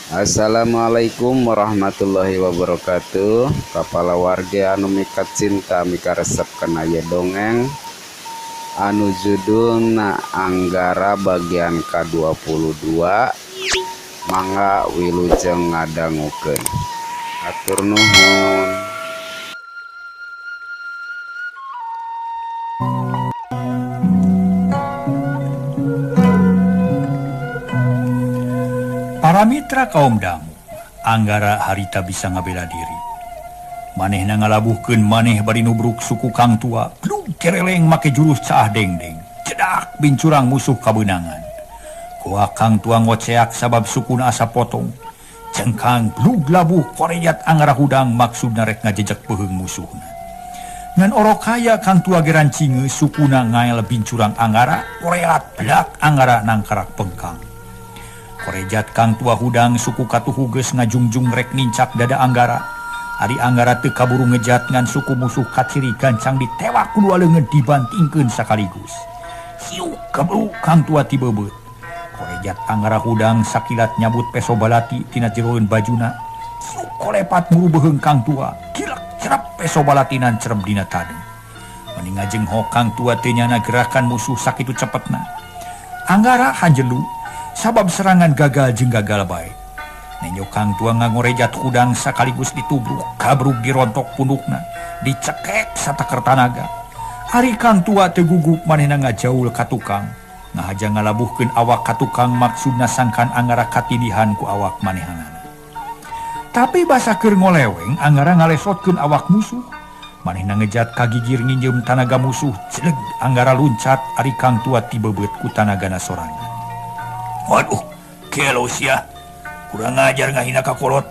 Assalamualaikum warahmatullahi wabarakatuh. Kapala warga anu mikat cinta mika resep kana ieu dongeng anu judulna Anggara bagian ka-22. Mangga wilujeng ngadangukeun. Hatur nuhun. Para mitra kaum dangu, Anggara harita bisa ngabela diri. Manehna ngalabuhkeun maneh bari nubruk suku Kang Tua, glug kereleng make jurus caah dengdeng. Cedak bincurang musuh kabeunangan. Koa Kang Tua ngoceak sabab sukuna asa potong. Cengkang glug labuh korejat Anggara hudang maksudna rek ngajejek peuheung musuhna. Ngan orok kaya Kang Tua geran cinge sukuna ngael bincurang Anggara, koreat blak Anggara nangkarak pengkang. Korejat Kang Tua hudang suku katuhu geus ngajungjung rek nincak dada Anggara. Ari Anggara teu kaburu ngejat ngan suku musuh kaciri gancang ditewak ku dua leungeun dibantingkeun sakaligus. Siuk kebru Kang Tua tibebeut. Korejat Anggara hudang sakilat nyabut peso balati tina jeroeun bajuna. Siuk kolepat muru beuheung Kang Tua. Kilek cerep peso balatinan cerem dina tadeng. Meni ngajenghok Kang Tua teu nyana gerakan musuh sakitu cepetna. Anggara hanjelu sabab serangan gagal jeung gagal bae. Nenyo Kang Tua ngangorejat hudang sakaligus ditubruk, kabruk dirontok pundukna, dicekek sataker tanaga. Ari Kang Tua teu gugup manehna ngajaul ka tukang. Ngahaja ngalabuhkeun awak ka tukang maksudna sangkan Anggara katindihan ku awak manehanana. Tapi basa keur ngoleweng Anggara ngalesotkeun awak musuh. Manehna ngejat kagigir nginjeum tanaga musuh, celeg Anggara luncat ari Kang Tua tibebeut ku tanagana sorangan. Waduh, kelo sia. Kurang ajar ngahina ka kolot.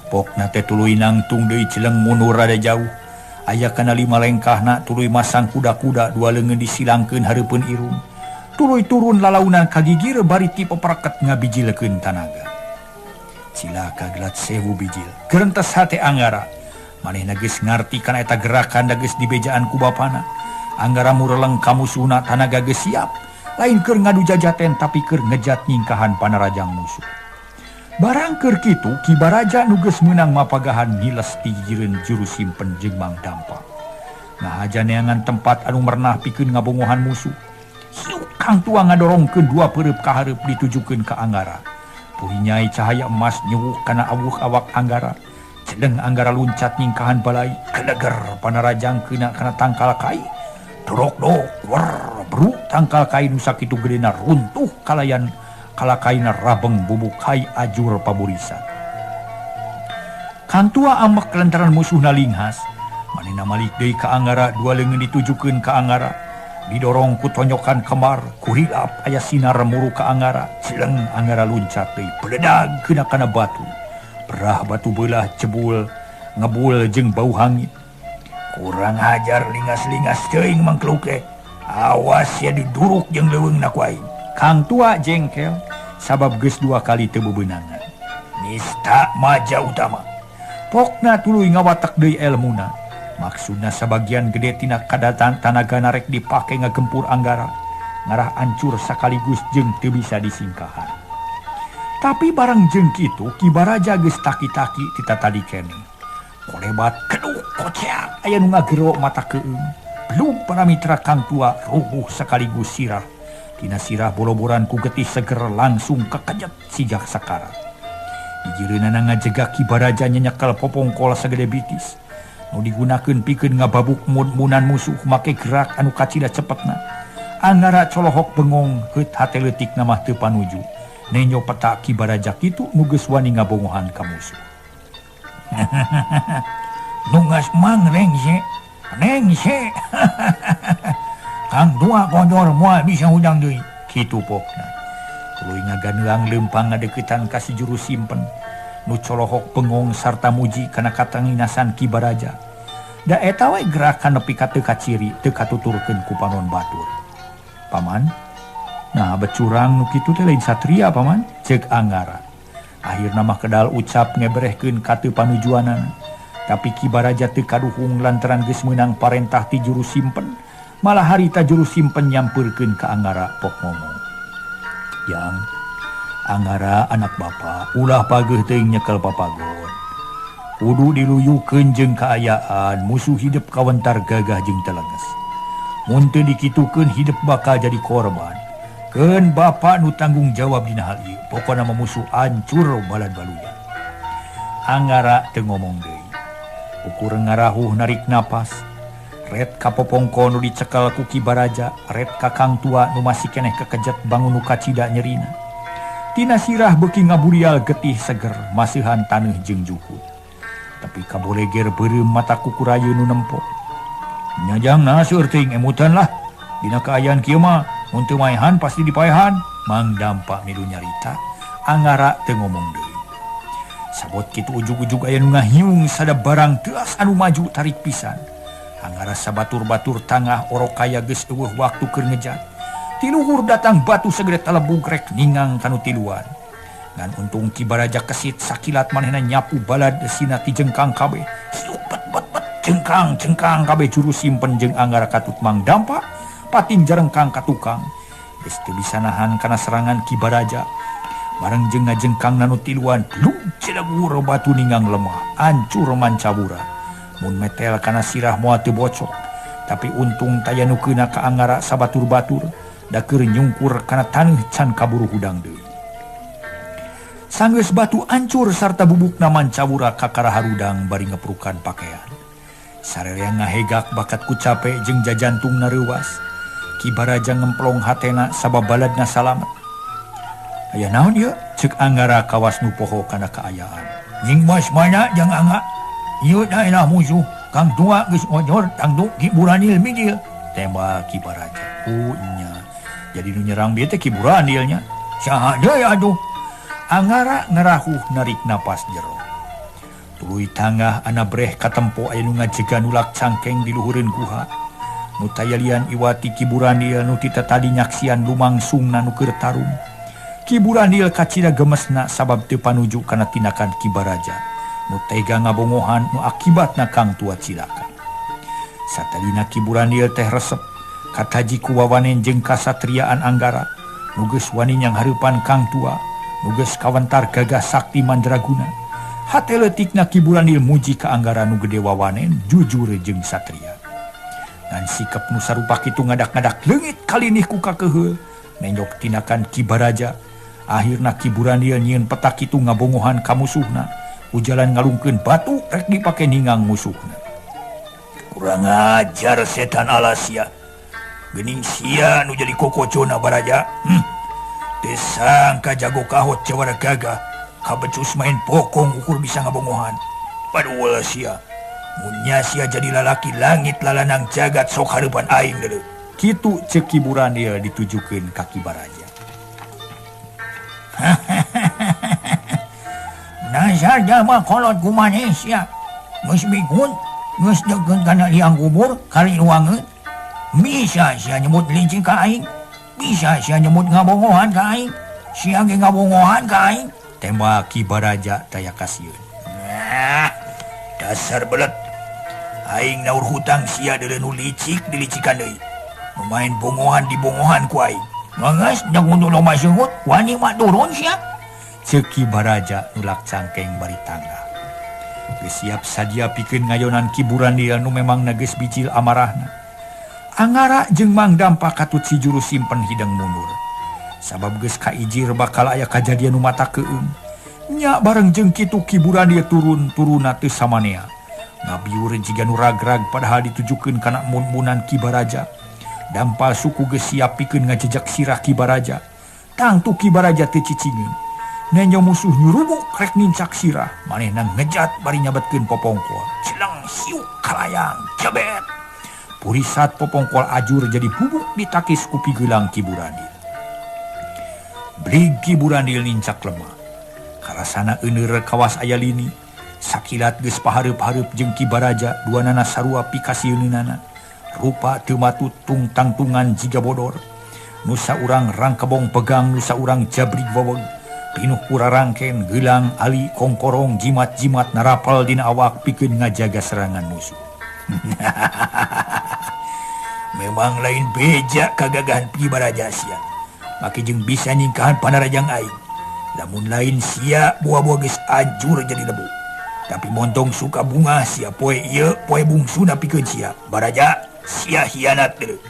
Pokna teh tuluy nangtung deui celeng mundur rada jauh. Aya kana lima lengkahna tuluy masang kuda-kuda dua leungeun disilangkeun hareupeun irung. Tuluy turun lalaunan kagigir bari ti pepereket ngabijilekeun tanaga. Cilaka gelat 1000 bijil. Gerentes hate Anggara. Manehna geus ngarti kana eta gerakan da geus dibejaan ku bapana. Anggara mureleng ka musuhna tanaga geus siap. Lain keur ngadu jajaten tapi keur ngejat nyingkahan panarajang musuh. Barang keur kitu Ki Baraja nu geus meunang mapagahan niles ti gigireun juru simpen jeung Mang Dampa. Ngahaja neangan tempat anu merenah pikeun ngabongohan musuh. Hiuk Kang Tua ngadorongkeun dua peureub ka hareup ditujukeun ka Anggara. Purinyai cahaya emas nyuwuk kana awuh awak Anggara. Cedeng Anggara luncat nyingkahan balai, keleger panarajang keuna kana tangkal kai. Dorok-dok wer bruk tangkal kai nu sakitu gedena runtuh kalayan kalakaina rabeng bubuk kai ajur paburisan. Kang Tua amek lantaran musuhna linghas. Manehna malik deui ka Anggara, dua leungeun ditujukeun ka Anggara. Didorong ku tonyokan kemar, kurilap aya sinar muru ka Anggara. Celeng Anggara luncat deui, beledag kena kana batu. Berah batu beulah jebul, ngebul jeung bau hangit. Kurang ajar lingas-lingas teuing mangkluke. Awas ya diduruk jeung leuweungna ku aing. Kang Tua jengkel sabab geus dua kali teu bebeunangan. Nista maja utama. Pokna tuluy ngawatek deui elmuna. Maksudna sabagian gede tina kadatan tanaga narek dipake ngagempur Anggara. Ngarah ancur sakaligus jeung teu bisa disingkahan. Tapi barang jeung kitu Ki Baraja geus taki-taki tita tadi keneh. Kolebat keduk koceak aya nu ngagero mata keung. Belum para mitra Kang Tua rubuh sekaligus sirah. Tina sirah boloboran ku getih seger langsung kekejet sijak sakara. Dijireunana ngajegak Ki Baraja nyenyekel popongkol sagede bitis. Nu digunakeun pikeun ngababuk mun-munan musuh make gerak anu kacida cepetna. Anggara colohok bengong heut hate leutikna mah teu panuju. Nenyo peta Ki Baraja kitu nu geus wani ngabongohan ka musuh. Nungas mang rengse, rengse. Kang Tua konyol moal bisa hudang deui. Kitu pokna. Tuluy ngaganeang leumpang ngadeukeutan ka si juru simpen. Nu colohok bengong sarta muji kana katanginasan Ki Baraja. Da eta we gerakan nepi ka teu kaciri, teu katuturkeun ku panon batur. Paman, nah becurang nu kitu teh lain satria paman, ceuk Anggara. Akhirna mah kedal ucap ngeberehkeun ka teu panujuanana. Tapi Ki Baraja teu kaduhung lantaran geus meunang parentah ti juru simpen. Malah harita juru simpen nyampeurkeun ka Anggara pok ngomong. Yang Anggara anak bapa ulah pageuh teuing nyekel papagon. Kudu diluyukeun jeung kaayaan musuh hidup kawentar gagah jeung telenges. Mun teu dikitukeun hidup bakal jadi korban. Keun bapa nu tanggung jawab dina hal ieu. Pokona mah musuh ancur balad baluya. Anggara teu ngomong deui. Ukur ngarahuh narik napas. Ret ka popongko nu dicekel ku Ki Baraja, ret ka Kang Tua nu masih keneh kekejet bangun nu kacida nyerina. Tina sirah beuki ngaburial getih seger masihan taneuh jeung jukut. Tapi kaboleger beureum mata kukurayu nu nempo. Nyajangna seueur teuing emutan lah. Dina kaayaan kieu mah mun teu maehan pasti dipaehan. Mang Dampak milu nyarita, Anggara teu ngomong deui. Sabot kitu ujug-ujug aya nu ngahiung sada barang teuas anu maju tarik pisan. Anggara sabatur-batur tangah orok kaya geus eueuh waktu keur ngejat. Tiluhur datang batu segede talebug rek ningang kanu tiluan. Ngan untung Ki Baraja kesit sakilat manehna nyapu balad sina ti jengkang kabeh. Supet bet bet jengkang jengkang kabeh juru simpen jeung Anggara katut Mang Dampak patin jarengkang ka tukang. Geus teu bisa nahan kana serangan Ki Baraja. Bareng jeung ngajengkang nanu tiluan, lug celegur batu ningang lemah, ancur mancabura. Mun metel kana sirah moal teu bocok. Tapi untung taya nu keuna ka Anggara sabatur-batur. Da keur nyungkur kana taneuh can kaburu hudang deui. Sanggeus batu ancur sarta bubukna mancawura kakara harudang bari ngeprukan pakaian. Sarerea ngahegak bakat ku cape jeung jajantungna reuwas. Ki Baraja ngemplong hatena sabab baladna salamet. Aya naon ieu? Ceuk Anggara kawas nu poho kana kaayaan. Nying mas mana jang Angga? Ieu daerah musuh. Kang Tua geus ojor tangtu Ki Buranil mijil. Tembak Ki Baraja. Oh nya. Jadi nu nyerang bieu teh Ki Buranil nya. Saha deui aduh. Anggara ngerahuh narik napas jero. Tuluy tangah anabreh katempo aya nu ngajega nulak cangkeng di luhureun guha. Nu tayalian iwati Ki Buranil nu tita tadi nyaksian lumangsungna nu keur tarung. Ki Buranil kacida gemesna sabab teu panuju kana tindakan Ki Baraja. Nu tega ngabongohan nu akibatna Kang Tua cilaka. Satadina Ki Buranil teh resep kataji ku wawanen jeung kasatriaan Anggara. Nu geus wani nyanghareupan Kang Tua, nu geus kawentar gagah sakti mandraguna. Hate leutikna Ki Buranil muji ka Anggara nu gede wawanen, jujur jeung satria. Ngan sikap nu sarupa kitu ngadak-ngadak leungit kalinih ku kakeuheul, nenjok tindakan Ki Baraja. Akhirna Ki Buranil nyieun petak kitu ngabongohan ka musuhna. Ujalan ngalungkeun batu rek dipake ningang musuhna. Kurang ajar setan alasia. Geuning sia nu jadi kokocona Baraja. Teu sangka jago kahot jawara gagah, kabecus main pokong ukur bisa ngabongohan. Padahal sia, mun nya sia jadi lalaki langit lalanang jagat sok hareupan aing deuleu. Kitu ceuk Ki Buranil ditujukeun ka Ki Baraja. Dasar jalma kolot kumaneh sia. Geus bigun, geus deukeut kana liang kubur kali luangeun. Bisa sia nyebut licik ka aing. Bisa sia nyebut ngabongohan ka aing. Sia ge ngabongohan ka aing. Tembak Ki Baraja taya kasieun. Nah, dasar belet. Aing naur hutang sia deuleu nu licik dilicikan deui. Nu main bongohan dibongohan ku aing. Geus jangan loma seungut, wani mah turun sia. Ceuk Ki Baraja nulak cangkeng bari tangga. Geus siap sadia pikeun ngayonan Ki Buranil nu memang geus bijil amarahna. Anggara jeung Mang Dampak katut si juru simpen hidang mundur. Sabab geus kaijir bakal aya kajadian nu mata keung. Nya bareng jeung kitu Ki Buranil turun-turuna teu samanea. Ngabiur jiga nu ragrag padahal ditujukeun kana mun-munan Ki Baraja. Dampal suku geus siap pikeun ngajejak sirah Ki Baraja. Tangtu Ki Baraja teu cicingeun. Nenjo musuh nyurubuk rek nincak sirah. Manehna ngejat bari nyabetkeun popongkol. Cileng siuk kalayang jebet. Purisat popongkol ajur jadi bubuk ditakis ku pigelang Ki Buranil. Blig Ki Buranil nincak lemah. Karasana euneur kawas aya lini. Sakilat geus pahareup-hareup jeung Ki Baraja duanana sarua pikasieunana. Rupa teu matut tungtangtungan jiga bodor. Nusa urang rangkebong pegang, nusa urang jabrig weweg. Pinuh kurarangken gelang ali kongkorong jimat-jimat narapal dina awak pikeun ngajaga serangan musuh. Memang lain beja kagagahan Ki Baraja sia. Make jeung bisa nyingkahan panarajang aing. Lamun lain sia buah-buah geus hancur jadi debu. Tapi montong suka bunga sia poe ieu poe bungsuna pikeun sia. Baraja sia hianat deuleu.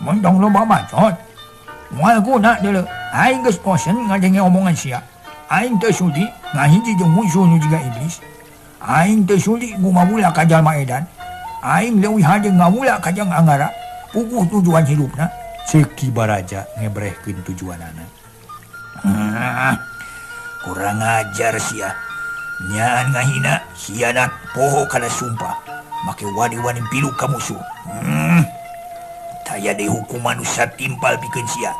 Montong loba bacot. Moal guna deuleu. Aing geus bosen ngadenge omongan sia. Aing teu sudi ngahiji jeung musuh nu jiga iblis. Aing teu sudi gumamula ka jalma edan. Aing leuwih hade ngamula ka jang Anggara. Puguh tujuan hidupna. Ceuk Ki Baraja ngebrehkeun tujuanana. Kurang ajar sia. Nyaan ngahina, hianat poho kana sumpah. Make wani-wani pilu ka musuh. Taya deui hukuman nu satimpal pikeun sia.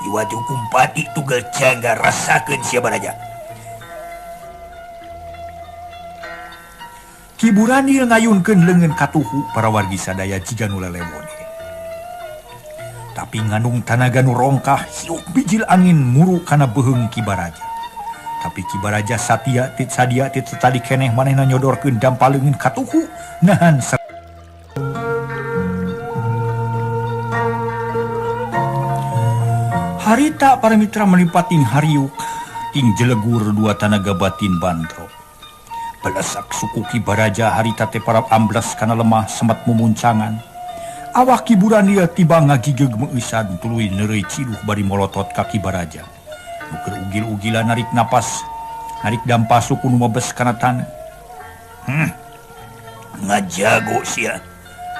Iwat hukum pati tugel cangga rasakeun sia Baraja. Ki Buranil ngayunkeun leungeun katuhu para wargi sadaya jiga nu lelewone. Tapi ngandung tanaga nu rongkah hiup bijil angin muru kana beuheung Ki Baraja. Tapi Ki Baraja satia tit sadia tit tadi keneh manehna nyodorkeun dampal leungeun katuhu nahan harita para mitra melipating hariuk ting jelegur dua tanaga batin bantrok. Belesak suku Ki Baraja harita teh para amblas kana lemah semet mumuncangan. Awak Ki Buranil tiba ngagigeg meusan tuluy neureuy ciduh bari molotot ka Ki Baraja. Nu keur ugil-ugilan narik napas, narik dampa suku nu mebes kana taneuh. Ngajago sia.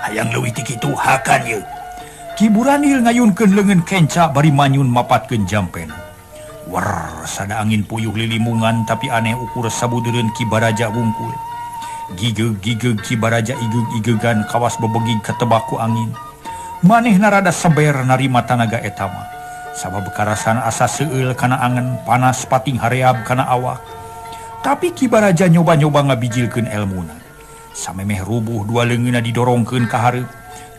Hayang leuwih ti kitu hakan ieu. Ki Buranil ngayunkeun leungeun kenca bari manyun mapatkeun jampena. War sada angin puyuh lilimungan tapi aneh ukur sabudeureun Ki Baraja wungkul. Gigeg-gigeg Ki Baraja igeg-igegan kawas bebegig katebak ku angin. Manehna rada seber narima tanaga eta mah. Sabab karasan asa seueul kana angen panas pating hareab kana awak. Tapi Ki Baraja nyoba-nyoba ngabijilkeun elmuna. Samemeh rubuh dua leungeunna didorongkeun ka hareup.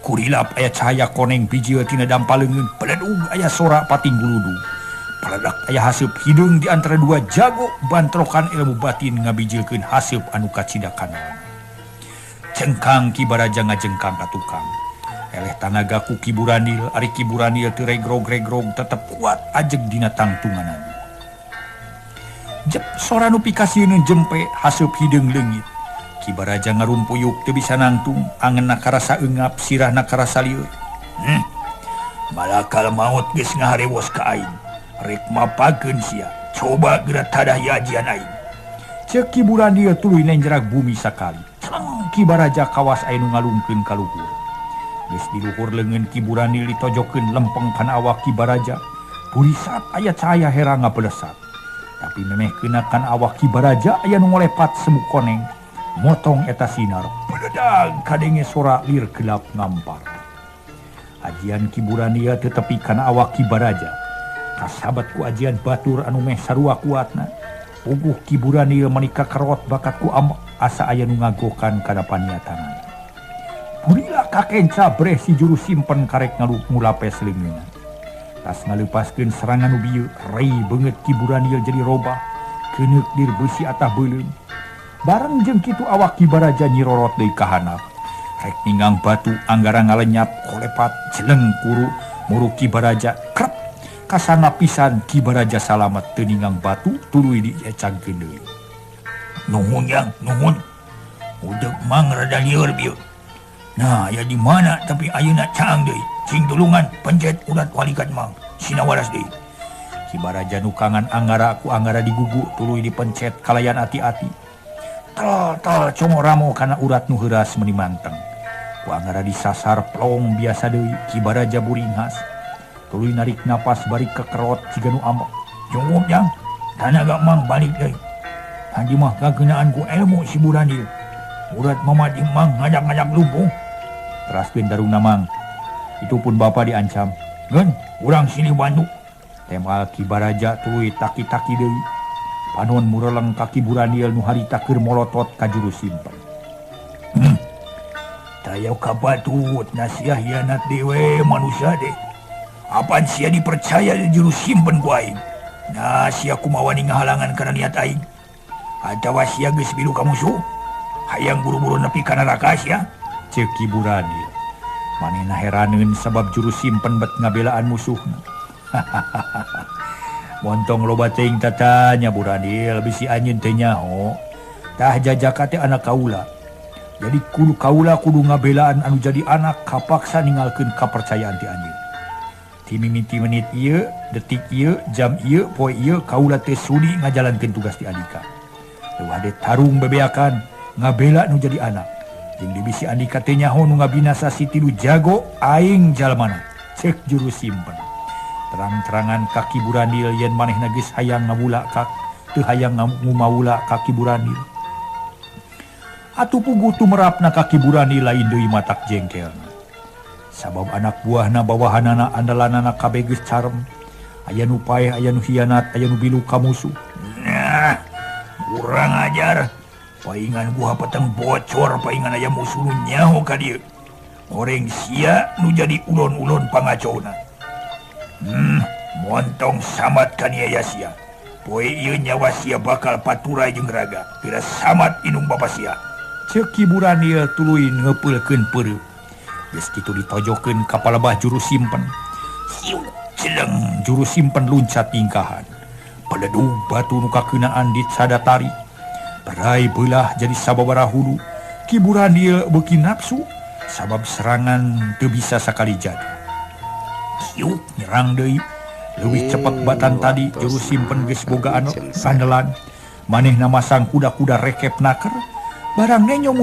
Kurilap aya cahaya koneng bijil tina dampa leungeun, peledug aya sora pating guludug. Peledak aya haseup hideung di antara dua jago bantrokan ilmu batin ngabijilkeun haseup anu kacida kana. Cengkang Ki Baraja ngajengkang ka tukang. Eleh tanaga ku Ki Buranil, ari Ki Buranil teu regrog-regrog tetep kuat ajeg dina tangtunganana. Jep sora nu pikasieun jempe haseup hideung leungit. Ki Baraja ngarumpuyuk teu bisa nangtung, angenna karasa eungap, sirahna karasa lieur. Malakal maut geus ngaharewos ka aing. Rek mapakeun sia, coba geura tadah ajian aing. Ceuk Ki Buranil tuluy nenjerak bumi sakali. Cleng Ki Baraja kawas aya nu ngalungkeun ka luhur. Geus di luhur leungeun Ki Buranil ditojokeun lempeng kana awak Ki Baraja. Purisat aya cahaya hera ngabelesat. Tapi memeh keuna kana awak Ki Baraja aya nu ngolepat semu koneng. Motong eta sinar, beledag kadenge sora lir gelap ngampar. Ajian Ki Buranil teu tepi kana awak Ki Baraja. Kasabat ku ajian batur anu meh sarua kuatna. Puguh Ki Buranil meuni kakerot bakat ku asa aya nu ngagokan kana paniatanana. Burila kakenca breh si juru simpen karek ngulapes leungeunna. Tas ngaleupaskeun serangan nu bieu, rei beungeut Ki Buranil jadi robah, keuneuk dir beusi atah beuleum. Bareng jeung kitu awak Ki Baraja nyirorot deui ka handap. Rek ninggang batu Anggara ngalenyap kolepat jeleng kuru muru Ki Baraja krep kasana pisan Ki Baraja salamet teu ninggang batu tuluy diecangkeun deui. Nuhun yang nuhun. Udeuk mang rada lieur bieu. Nah, ya di mana tapi ayeuna caang deui. Cing tulungan pencet urat walikat mang. Sina waras deui. Ki Baraja nu kangan Anggara ku Anggara digugu tuluy dipencet kalayan ati-ati. Tol tol congo ramo kana urat nu heuras meuni manteng. Ku Anggara disasar plong biasa deui. Ki Baraja buringhas. Tuluy narik napas bari kekerot jiga nu ambek. Cukup jang, tanaga mang balik deui. Tadi mah kageunaan ku ilmu si Buranil. Urat mamadi mang ngajak-ngajak lumpuh. Teraskeun darungna mang. Itu pun bapa diancam. Geun, urang sini bantu. Temal Ki Baraja tuluy taki-taki deui. Panon mureleng ka Ki Buranil nu harita keur molotot ka juru simpen. Tayo kabatut nasiah hianat dewe manusia deh. Apan sia dipercaya di juru simpen ku aing. Nah sia kumawani ngahalangan kana niat aing. Atawa sia geus bilu ka musuh. Hayang buru-buru nepi ka neraka sia. Ceuk Ki Buranil. Manehna heraneun sabab juru simpen bet ngabelaan musuhna. Montong loba teuing tatanya Burandil bisi anjeun teh nyaho. Tah jajaka teh anak kaula. Jadi kudu kaula kudu ngabelaan anu jadi anak kapaksa ninggalkeun kapercayaan ti anjeun. Ti mimiti menit ieu, detik ieu, jam ieu, poe ieu kaula teh sudi ngajalankeun tugas ti Andika. Leuwih hade tarung bebeakan ngabela nu jadi anak. Jeung dibisi Andika teh nyaho nu ngabinasa si tilu jago aing jalmana. Cek juru simpen. Terang-terangan kaki Burandil yen manehna geus hayang ngawula ka teu hayang ngumawula kaki Burandil. Atuh puguh tumerapna kaki Burandil lain deui matak jengkelna. Sabab anak buahna bawahanana andalanana kabeh geus carem. Aya nu paeh, aya nu hianat, aya nu bilu ka musuh. Nah, kurang ajar. Paingan gua peteng bocor, paingan aya musuh nu nyaho ka dieu. Goreng sia nu jadi ulon-ulon pangacona. Montong samat kaniaya sia. Poe ieu nyawa sia bakal paturai jeung raga. Pira samat inung bapa sia. Ceuk Ki Burandil tuluy ngepeulkeun peureup. Geus kitu ditojokeun ka palebah juru simpen. Siuk celeng juru simpen luncat tingkahan. Peledug batu nu kakeunaan dicadatari. Berai beulah jadi sababaraha hulu. Ki Burandil beuki nafsu sabab serangan teu bisa sakali jadi. Siuk nyerang deui. Leuwih cepet batan tadi juru simpen geus boga andelan. Manehna masang kuda-kuda rekep naker. Barang nenyo